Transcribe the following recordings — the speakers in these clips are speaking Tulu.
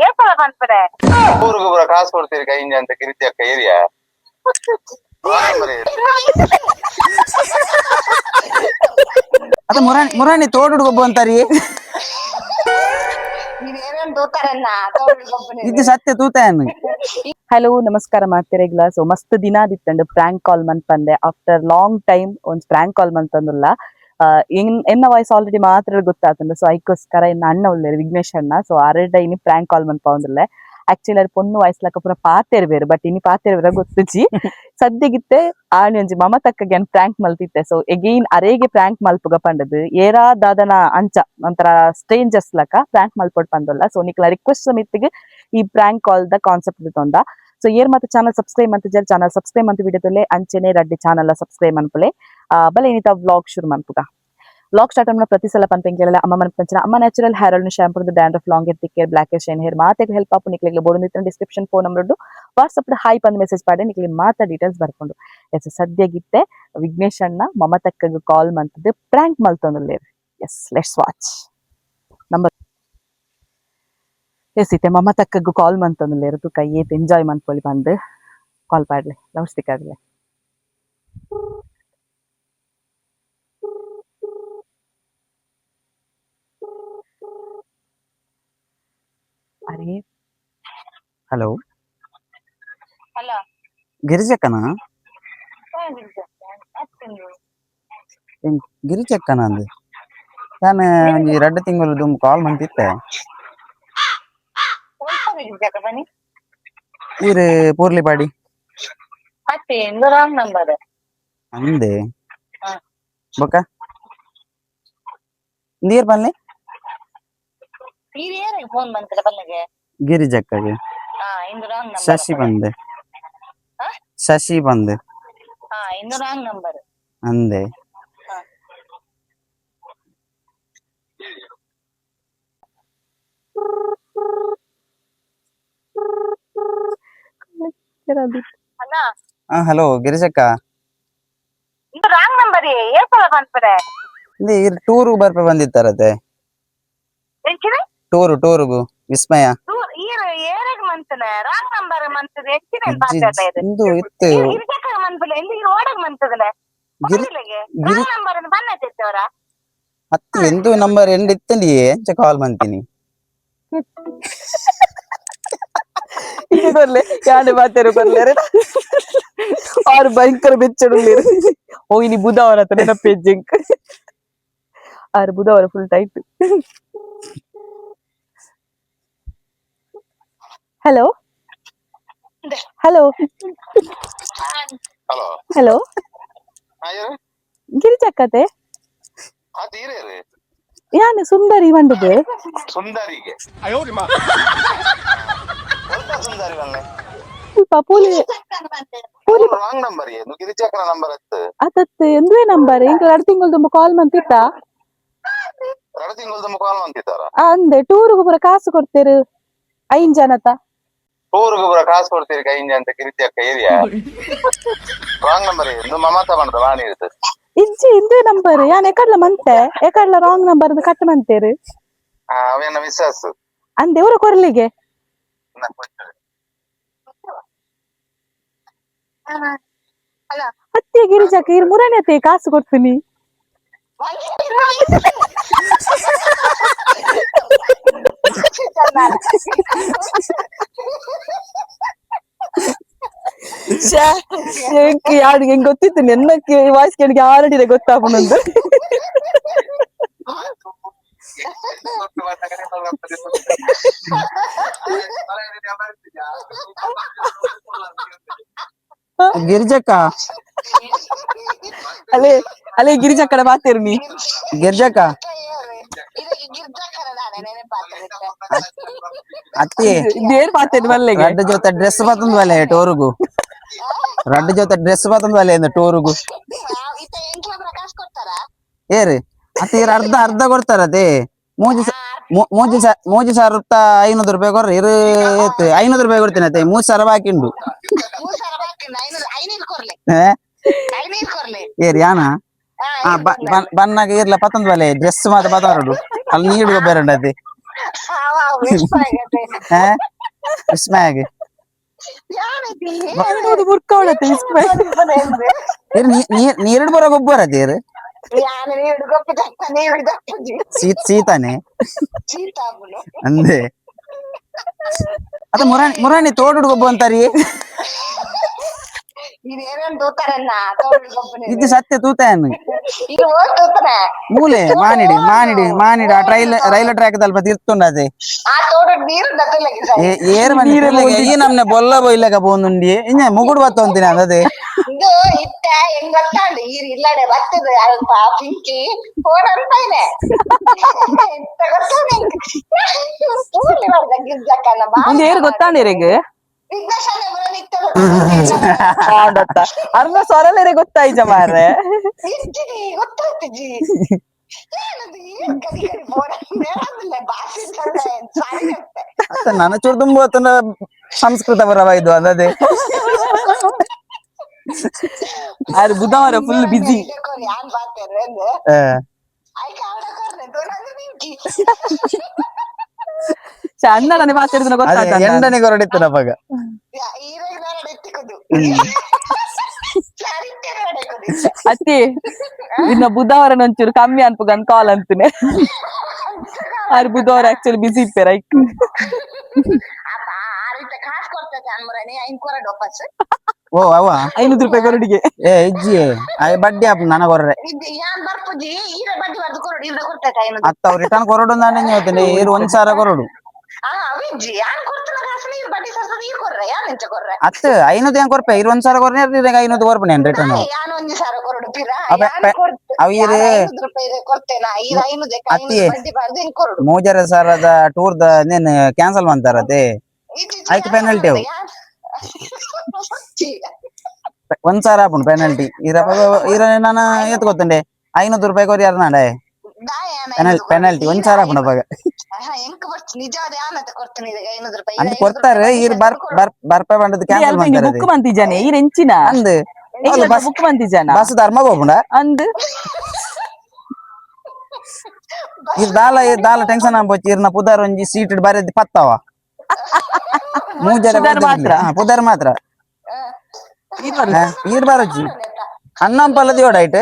ಏಸಲ ಪನ್ಪುನೆ ಊರಿಗೆ ಪೂರ ಕಾಸು ಕೊಡ್ತೀರಿ ಕೈಂಜ ಅಂತ ಗಿರಿಜಕ್ಕ ಏರಿಯಾ. ಅದ ಮುರಾಣಿ ಮುರಾಣಿ ತೋಟಡ್ ಗೊಬ್ಬ ಅಂತಾರಿ. ನೀವೇನೇನ್ ತೂತಾರನ್ನ? ಇದು ಸತ್ಯ ತೂತ. ಹಲೋ, ನಮಸ್ಕಾರ ಮಾತಿರೆಗ್ಲ. ಸೊ ಮಸ್ತ್ ದಿನ ದಿತ್ತಂಡು ಪ್ರಾಂಕ್ ಕಾಲ್ ಮನ್ಪಂದೆ. After long time ಒಂದ್ ಪ್ರಾಂಕ್ ಕಾಲ್ ಮಂತಂದುಲ್ಲ. ಎನ್ನ ವಾಯ್ಸ್ ಆಲ್ರೆಡಿ ಮಾತ್ರ ಗೊತ್ತಾತಂಡು. ಸೊ ಐಕೋಸ್ಕರ ಎನ್ನ ಅಣ್ಣ ಉಲ್ಲೇರು, ವಿಘ್ನೇಶ್ ಅಣ್ಣ. ಸೊ ಅರೆಡ ಇನಿ ಪ್ರಾಂಕ್ ಕಾಲ್ ಮನ್ಪವಂದುಲ್ಲೆ. ಆಕ್ಚುಲಿ ಅರ್ ಪೊಣ್ಣು ವಾಯ್ಸ್ ಲಕ್ಕ ಪೂರ ಪಾತೆರ್ ಬೇರು, ಬಟ್ ಇನಿ ಪಾತೆರ್ ಬೇರ ಗೊತ್ತುಜಿ. ಸದ್ಯಗಿತ್ತೆ ಆಣಿ ಒಂಜಿ ಮಮತಕ್ಕಗೆ ಅನ್ ಪ್ರಾಂಕ್ ಮಲ್ತಿತ್ತೆ. ಸೊ ಎಗೈನ್ ಅರೇಗೆ ಪ್ರಾಂಕ್ ಮಲ್ಪುಗ ಪಂಡದು ಏರಾ ದಾದನ ಅಂಚ ಒಂಥರ ಸ್ಟ್ರೇಂಜರ್ಸ್ ಲಕ್ಕ ಪ್ರಾಂಕ್ ಮಲ್ಪೊಡ್ ಪಂದೊಲ್ಲ. ಸೊ ನಿಕ್ಲ ರಿಕ್ವೆಸ್ಟ್ ಮಿತ್ತಿಗೆ ಈ prank call the concept ತೊಂದ. ಸೊ ಏರ್ ಮತ್ತೆ ಚಾನಲ್ ಸಬ್ಸ್ಕ್ರೈಬ್ ಅಂತ ಚಾನಲ್ ಸಬ್ಸ್ಕ್ರೈಬ್ ಅಂತ ವಿಡಿಯೋದಲ್ಲೇ ಅಂಚೆನೆ ರಡ್ಡಿ ಚಾನಲ್ ಸಬ್ಸ್ಕ್ರೈಬ್ ಅನ್ಪಲೆ. ಬಲೆ ಏನಿತ ವ್ಲಾಗ್ ಶುರು ಮನ್ಪುಗ. ವ್ಲಾಗ್ ಸ್ಟಾರ್ಟ್ ಅನ್ನ ಪ್ರತಿ ಸಲ ಪನ್ಪೆಂಕೆಲ್ಲ ಅಮ್ಮ ಮನ್ಪಂಚನ ಅಮ್ಮ natural hair oil shampoo, dandruff, long hair, thick hair, black hair, shine hair ಮಾತೆಗೆ help ಆಪು. ನಿಕ್ಲೆಗ್ ಬೋಡು description phone number, WhatsApp hi ಬಂದ್ ಮೆಸೇಜ್ ಪಾಡೆ, ನಿಕ್ಲೆ ಮಾತಾ ಡೀಟೇಲ್ಸ್ ಬರ್ಕೊಂಡು. ಎಸ್, ಸದ್ಯಗಿತ್ತೆ ವಿಘ್ನೇಶ್ ಅಣ್ಣ ಮಮತಕ್ಕಗ್ ಕಾಲ್ ಮಂತದ್ದು ಪ್ರಾಂಕ್ ಮಲ್ತೊಂದುಲ್ಲೇರ್. S, let's watch number. S, ಇತ್ತೆ ಮಮತಕ್ಕಗ್ ಕಾಲ್ ಮಂತೊಂದುಲ್ಲೇರ್. ತುಕ ಏತ್ ಎಂಜಾಯ್ ಮನ್ಪೊಲಿ ಬಂದು ಕಾಲ್ ಪಾಡ್ಲೆ, ಲೌಡ್ ಸ್ಪೀಕರ್. ಅರೆ. ಹಲೋ. ಹಲೋ. ಗಿರಿಜಕ್ಕನ? ಗಿರಿಜಕ್ಕನ ಅಂದೆ ನಾನು. ಒಂಜಿ ರಡ್ಡ್ ತಿಂಗಳು ದುಂಬು ಕಾಲ್ ಮಂತಿತ್ತೆ. ಬನ್ನಿ. ಈರ್ ಪೂರ್ಲಿಪಾಡಿ. ಅತ್ತೆ, ಇಂದು ರಾಂಗ್ ನಂಬರ್. ಅಂದೆ. ಹಾ. ಬೊಕ್ಕ ನೀರ್ ಬನ್ನಿ. ನೀವ್ ಏರಿಗೆ ಫೋನ್ ಬಂತಲ್ಲ ಬಲ್ಲಿಗೆ? ಗಿರಿಜಕ್ಕಗೆ. ಹಾ, ಇಂದು ರಾಂಗ್ ನಂಬರ್. ಶಶಿ ಬಂದೆ. ಹಾ? ಶಶಿ ಬಂದೆ. ಹಾ, ಇಂದು ರಾಂಗ್ ನಂಬರ್. ಅಂದೆ. ಹಾ. ಅಣ್ಣ. ಹಾ, ಹಲೋ ಗಿರಿಜಕ್ಕ. ಇಂದು ರಾಂಗ್ ನಂಬರ್, ಏಸಲ ಪನ್ಪುನೆ? ಇಂದೆ ಈರ್ ಟೂರ್ ಬರ್ಪೆ ಬಂದಿತ್ತಾರತೆ. ಎಂಚಿನ? ಟೂರು, ಟೂರುಗು ವಿಸ್ಮಯ. ಈರ್ ಏರೆಗ್ ಮಂತನೆ? ರಾಂಗ್ ನಂಬರ್ ಮಂತದ ಎಂಚಿನ? ಇಜ್ಜಿ, ಪಾತೆರ್ನ ಇದು? ಇಂದು ಇತ್ತು. ಇರ್ಜಕ್ಕ ಮನ್ಪುಲೆ ಇಂದು ಈರ್ ಓಡಗ್ ಮಂತದಲೆ. ಗಿರಿ ಗಿರಿ ರಾಂಗ್ ನಂಬರ್ ಬನ್ನ ತೆತ್ತವರ. ಅತ್ತಿ, ಎಂದು ನಂಬರ್ ಎಂಡ್ ಇತ್ತಂಡಿ ಎಂಚ ಕಾಲ್ ಮಂತೀನಿ? ಇದು ಬರ್ಲೆ ಯಾನೆ ಮಾತೇರು ಬರ್ಲೇರೆ. ಆರು ಭಯಂಕರ ಬೆಚ್ಚಡುಲ್ಲೇರು. ಓ, ಇನಿ ಬುಧವಾರ ಹತ್ರ ನೆನಪೇಜಿಂಕ್ ಆರು ಬುಧವಾರ full tight. Hello, hello. Hello. Hello. ಯಾರು? ಗಿರಿಜಕ್ಕತೆ? ಅದು ಇರೇರು? ಯಾನು ಸುಂದರಿ ಬಂದದ್ದು. ಸುಂದರಿಗೆ ಸ್ವಲ್ಪ ಸುಂದರಿ ಬನ್ನಿ. ಸ್ವಲ್ಪ ಪೂಲಿ ಪೂಲಿ. ರಾಂಗ್ ನಂಬರ್ ಏನು? ಗಿರಿಜಕ್ಕನ ನಂಬರ್ ಹತ್ತು. ಅತತ್ ಎಂದುವೆ ನಂಬರ್ ಇಂಕ ಎರಡು ತಿಂಗಳು ತುಂಬ ಕಾಲ್ ಮಂತಿತ್ತ. 2 ತಿಂಗಳು ತುಂಬ ಕಾಲ್ ಮಂತಿದ್ದಾರ? ಅಂದೆ, ಟೂರ್ಗು ಪೂರ ಕಾಸು ಕೊಡ್ತೇರು ಐನ್ ಜನತ. ಟೂರ್ಗೆ ಪೂರ ಕಾಸು ಕೊಡ್ತೀರಿ ಕೈಂಜ ಅಂತ ಗಿರಿಜಕ್ಕ area. Wrong number ಇಂದು ಮಮತಾ ಬಂದ ವಾಣಿ ಇರ್ತದೆ. ಇಜ್ಜಿ, ಇಂದುವೆ ನಂಬರ್. ಯಾನ್ ಎಕಡ್ಲ ಮಂತೆ, ಎಕಡ್ಲ wrong number cut ಮಂತೇರು. ಅವೇನ ವಿಶ್ವಾಸ. ಅಂದೆ ಊರ ಕೊರ್ಲಿಗೆ. ಅತ್ತೆ ಗಿರಿಜಕ್ಕ, ಇರ್ ಮುರನೇ ಅತ್ತೆ ಕಾಸು ಕೊಡ್ತೀನಿ. ಯಾರು ಹೆಂಗ್ ಗೊತ್ತಿತ್ತು? ನೆನ್ನ ವಾಯ್ಸ್ ಕೇಳಿ ಯಾರಡಿದೆ ಗೊತ್ತಾಪುನಂದು. ಗಿರಿಜಕ್ಕ. ಅಲ್ಲೇ ಅಲ್ಲೇ ಗಿರಿಜಕ್ಕಡ ಮಾತೇರು ನೀ. ಗಿರಿಜಕ್ಕ. ಅತ್ತಿ. ಇದೇನ್ ಮಾತೇನು ಮಲ್ಲೆಗೆ? ರಡ್ಡ್ ಜೊತೆ ಡ್ರೆಸ್ ಬತ್ತಂದ್ ಬಲೆ ಟೂರುಗು. ರಡ್ಡ್ ಜೊತೆ ಡ್ರೆಸ್ ಬತ್ತಂದ್ ಬಲೆ ಇಂದ ಟೂರುಗು. ಏರಿ ಅತ್ತಿ, ಇರ್ ಅರ್ಧ ಅರ್ಧ ಕೊಡ್ತಾರತೆ. ಮೂಜಿ ಮೂಜಿ ಸಾವಿರ 500 ರೂಪಾಯಿ ಕೊರ್ರಿ. ಇರು 500 ರೂಪಾಯಿ ಕೊಡ್ತೀನಿ ಅತ್ತೆ, 3000 ಬಾಕಿ ಉಂಟು. ಏ? ಏರಿ ಯಾನ ಆ ಬನ್ನಾಗ ಇರ್ಲ ಪತ್ತೊಂದು ಬಲೆ ಡ್ರೆಸ್ ಮಾತ್ರ ಪತ್ತಾರಡು ಅಲ್ಲಿ ನೀಡು ಬೇರೆ ಅದೇ. ವಿಸ್ಮಯ. ಹಾ, ವಿಸ್ಮಯ ಆಗಿ. ನೋಡು ಮುರ್ಕವಳತ್ತೆ ವಿಸ್ಮಯ. ಇರ್ ನೀರ್ ನೀರುಡ್ ಬರೋ ಗೊಬ್ಬರ ಅದೇರು. ಯಾನ್ ನೀರು ಗೊಪ್ಪ, ನೀರು ದಪ್ಪುಜಿ. ಸೀತ್ ಸೀತಾನೆ. ಚೀತಾಬುನು. ಅಂದೆ ಅದ ಮುರಾಣಿ ಮುರಾಣಿ ತೋಡುಡ್ ಗೊಬ್ಬ ಅಂತಾರಿ. ಇದು ಏನೇನ್ ತೂತಾರನ್ನ ತೋಡು ಗೊಬ್ಬನ. ಇದು ಸತ್ಯ ತೂತಾಯನ್. ಇದು ಓದ್ ತೂತನ. ಮೂಲೆ ಮಾನಿಡಿ ಮಾನಿಡಿ ಮಾನಿಡಿ, ಆ ಟ್ರೈಲ್ ರೈಲ್ ಟ್ರ್ಯಾಕ್ ದಲ್ಪ ತಿರ್ತುಂಡ ಅದೇ. ಆ ತೋಡು ನೀರು ದತ್ತಲಗಿ ಸರ್. ಏರ್ ಮನೆ ಈ ನಮ್ನೆ ಬೊಲ್ಲ ಬೊಯ್ಲಕ ಪೋಂದುಂಡಿ ಇಂಜ ಮುಗುಡು ಬತ್ತ ಅಂತೀನಿ ಅದೇ. ಇದು ಇತ್ತ ಹೆಂಗ್ ಗೊತ್ತಾಂಡು ಈರ್ ಇಲ್ಲಡೆ ಬರ್ತದ ಅಲ್ಪ ಪಿಂಕಿ ಫೋನ್ ಅನ್ಪೈನೆ ಇತ್ತ ಗೊತ್ತಾಂಡು ಪೂರ್ಲಿ ಮಾಡ್ದ ಗಿರ್ಜಕ್ಕನ ಬಾ. ಒಂದು ಏರು ಗೊತ್ತಾಂಡಿರೆಗ್. ವಿಘ್ನೇಶನ ಬರೋದಿತ್ತಲ್ಲ. ಆಡತ್ತ ಅರ್ಧ ಸ್ವರಲೇರೆ ಗೊತ್ತಾಯ್ಜ ಮಾರ್ರೆ. ಇಜ್ಜಿಡಿ ಗೊತ್ತಾಗ್ತಜಿ ಏನದು ಏನ್ ಕಡಿ ಕಡಿ ಫೋನ್ ಹೇಳೋದಿಲ್ಲ ಭಾಷೆ ಸಾರಿ. ಅತ್ತ ನನ್ನ ಚೂರು ತುಂಬ ಹೊತ್ತನ ಸಂಸ್ಕೃತ ಬರವ ಇದು ಅದೇ. ಆರು ಬುಧವಾರ ಫುಲ್ ಬಿಸಿ. ಯಾನ್ ಬಾತೇರೆ ಅಂದ್ ಐಕೆ ಆಡಕೋರ್ನೆ ದೊಡ್ಡ ನಿಂಕಿ. ಅಣ್ಣನೇ ಮಾತಾಡಿದ್ರೆ ಅದೇ. ಗೊತ್ತಾಗ್ತದೆ. ಎಂಡನೆ ಕೊರಡಿತ್ತು ನಮಗ. ಈರಾಗ ನಾನು ಎತ್ತಿಕುದು ಸರಿ. ಅತ್ತಿ, ಇನ್ನ ಬುಧವಾರ ಒಂಚೂರು ಕಮ್ಮಿ ಅನ್ಪುಗನ್ ಕಾಲ್ ಅಂತೀನಿ. ಆರು ಬುಧವಾರ ಆಕ್ಚುಲಿ ಬಿಸಿ ಇಪ್ಪೆ ರೈಟ್. ಅಪ್ಪ ಆ ರೀತಿ ಕಾಸು ಕೊಡ್ತೈತೆ ಅನ್ಮರಣಿ ಐನ್ ಕೊರಡು ವಾಪಸ್. ಓ ಅವ. 500 ರೂಪಾಯಿ ಕೊರಡಿಗೆ. ಏ ಇಜ್ಜಿ ಆಯ್ ಬಡ್ಡಿ ಆಪ್ ನನ ಕೊರ್ರೆ. ಇದು ಯಾನ್ ಬರ್ಪುಜಿ, ಈರ ಬಡ್ಡಿ ಬರ್ದು ಕೊರಡು, ಈರ ಕೊಡ್ತೈತೆ 500. ಅತ್ತ ಅವ್ರು ರಿಟರ್ನ್ ಕೊರಡು ನಾನೇ ಹೇಳ್ತೇನೆ, ಏರು 1000 ಕೊರಡು. ಆ ಅವಿಜ್ಜಿ, ಯಾನ್ ಕೊಡ್ತನ ಕಾಸು ನೀರ್ ಬಡ್ಡಿ ಸರ್ಸದ ಈರ್ ಕೊರ್ರೆ, ಯಾನ್ ಇಂಚ ಕೊರ್ರೆ? ಅತ್ತ 500 ಏನ್ ಕೊರ್ಪೆ, ಇರು 1000 ಕೊರ್ರೆ, 500 ಕೊರ್ಪಣೆ ರಿಟರ್ನ್. ಯಾನ್ 1000 ಕೊರಡು ಪಿರ. ಅಬ್ಬೆ, ಯಾನ್ ಕೊಡ್ತ ಅವ್ ಈರ್ 500 ರೂಪಾಯಿ ಕೊಡ್ತೇನಾ, ಈರ 500 ಅತ್ತಿ. 500 ಬಡ್ಡಿ ಬರ್ದು ಹಿಂಗ್ ಕೊರಡು. 3,500ದ ಟೂರ್ದ ನೇನ್ ಕ್ಯಾನ್ಸಲ್ ಮಾಡ್ತಾರತೆ. ಐಕ್ penalty ಅವು. 1000 ಆಪುಂಡು ಪೆನಾಲ್ಟಿ ಇರ. ಇರ ನಾನು ಏತ್ ಗೊತ್ತುಂಡೆ, 500 ರೂಪಾಯಿ ಕೊರಿ ಯಾರು ನಾಡೆ ಪೆನಾಲ್ಟಿ 1000 ಆಪುಂಡು ಅವಾಗ. ಎಂಕ್ ಬರ್ತು ನಿಜವಾದ ಯಾನಂತ ಕೊಡ್ತೀನಿ ಈಗ 500 ರೂಪಾಯಿ. ಅಂದ್ ಕೊಡ್ತಾರೆ, ಈರ್ ಬರ್ ಬರ್ ಬರ್ಪೆ ಬಂದದ್ದು ಕ್ಯಾನ್ಸಲ್ ಮಾಡ್ತಾರೆ. ಬುಕ್ ಮಂತಿಜಾನೆ ಈ ಎಂಚಿನ. ಅಂದ್ ಬಸ್ ಬುಕ್ ಮಂತಿಜಾನ. ಬಸ್ ಧರ್ಮ ಹೋಗುಂಡ. ಅಂದ್. ಇರ್ ದಾಲ ಇರ್ ದಾಲ ಟೆನ್ಷನ್ ಆಂಬೋಚಿ, ಇರ್ನ ಪುದಾರ್ ಒಂಜಿ ಸೀಟ್ ಬರೆದ್ ಪತ್ತವ ಮೂಜರೆ. ಪುದಾರ್ ಮಾತ್ರ? ಪುದಾರ್ ಮಾತ್ರ. ಈರ್ ಬರಜ್ಜಿ ಅಣ್ಣಂಪಲ್ಲ ದಿಯೋಡ ಐಟ್.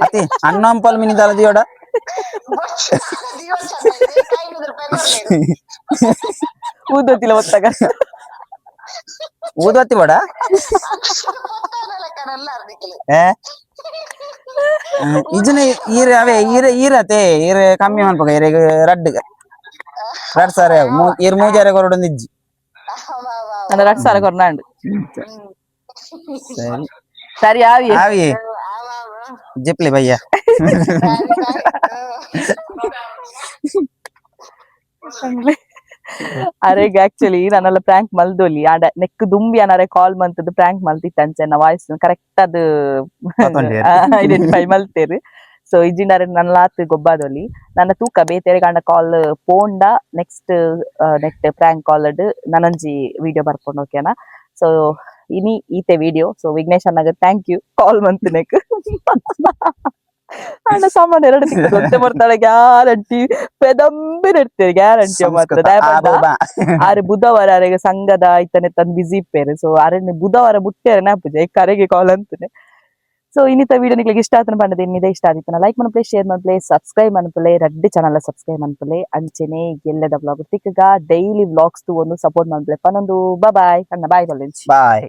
ಅತಿ ಅಣ್ಣಂಪಲ್ ಮಿನಿ ದಾಲ ದಿಯೋಡ. 500 ರೂಪಾಯಿ ಕೊಡ್ಲಿ. ಊದೊತ್ತಿಲ್ಲ ಒತ್ತಾಗ. ಊದೊತ್ತಿ ಬೇಡ. ಏ ಇಜನೆ ಈರ್ ಅವೇ ಈರ ಈರತೆ ಈರ್ ಕಮ್ಮಿ ಮನ್ಪಕ ಈರೆಗ್ ರಡ್ಡ್ ರಡ್ ಸಾರ ಈರ್ ಮೂಜಾರೆ ಕೊರಡೊಂದು ಇಜ್ಜಿ. ನನ್ನ 2000 ಕೊರ್ನಾಂಡ್. ಸರಿ. ಸರಿ ಆವಿ. ಆವಿ ಜಿಪ್ಲಿ ಭಯ್ಯ. ಅರೆಗ್ ಆಕ್ಚುಲಿ ನಾನೆಲ್ಲ ಪ್ರ್ಯಾಂಕ್ ಮಲ್ದೊಲಿ ಆಂಡ ನೆಕ್ ದುಂಬಿ ಅನಾರೆ ಕಾಲ್ ಮಂತದ್ದು ಪ್ರ್ಯಾಂಕ್ ಮಲ್ತಿತ್ತು ಅಂಚೆ ವಾಯ್ಸ್ ಕರೆಕ್ಟ್ ಅದು ಪತೊಂಡೇರು. ಐಡೆಂಟಿಫೈ ಮಲ್ತೇರು. ಸೊ ಇಜ್ಜಿಂಡಾರೆ ನನ್ಲಾತ್ ಗೊಬ್ಬಾದೊಲಿ ನನ್ನ ತೂಕ ಬೇತೆರೆ ಕಾಂಡ ಕಾಲ್ ಪೋಂಡ next net prank ಕಾಲ್ ನನಂಜಿ ವಿಡಿಯೋ ಬರ್ಕೊಂಡು ಓಕೆನಾ. ಸೊ ಇನಿ ಈತೆ ವಿಡಿಯೋ. ಸೊ ವಿಘ್ನೇಶ್ ಅನ್ನಾಗ thank you call ಮಂತಿನೆಕ್. ಅಣ್ಣ ಸಾಮಾನು ಎರಡು ತಿಂಗಳು ಗೊತ್ತೆ ಬರ್ತಾಳೆ ಗ್ಯಾರಂಟಿ, ಪೆದಂಬೆ ಇಡ್ತೇವೆ ಗ್ಯಾರಂಟಿ ಮಾತ್ರ. ಸಂಸ್ಕೃತ ಆ ಬಾ. ಆರೆ ಬುಧವಾರ ಅರೆಗೆ ಸಂಘದ ಐತನೆ ತಂದು ಬಿಸಿ ಇಪ್ಪೇರು. ಸೊ ಅರೆ ಬುಧವಾರ ಮುಟ್ಟೇರೆ ನಾಪುಜೆ ಕರೆಗೆ ಕಾಲ್ ಅಂತಾನೆ. ಸೊ ಇನ್ನಿತ ವಿಡಿಯೋ ನಿಮಗೆ ಇಷ್ಟ ಆತನ ಪಂಡದ ಇನ್ನಿದೆ ಇಷ್ಟ ಆದಿತ್ತನ like ಮನ್ಪಲೆ, share ಮನ್ಪಲೆ, subscribe ಮನ್ಪಲೆ, Reddy channel subscribe ಮನ್ಪಲೆ. ಅಂಚೆನೆ ಎಲ್ಲದ ವ್ಲಾಗ್ ತಿಕ್ಕಗ ಡೈಲಿ ವ್ಲಾಗ್ಸ್ ಒಂದು ಸಪೋರ್ಟ್ ಮನ್ಪಲೆ ಪನ್ನೊಂದು. ಬಾಯ್ ಅಣ್ಣ, ಬಾಯ್ ಬಲ್ಲೆಂಚಿ. ಬಾಯ್.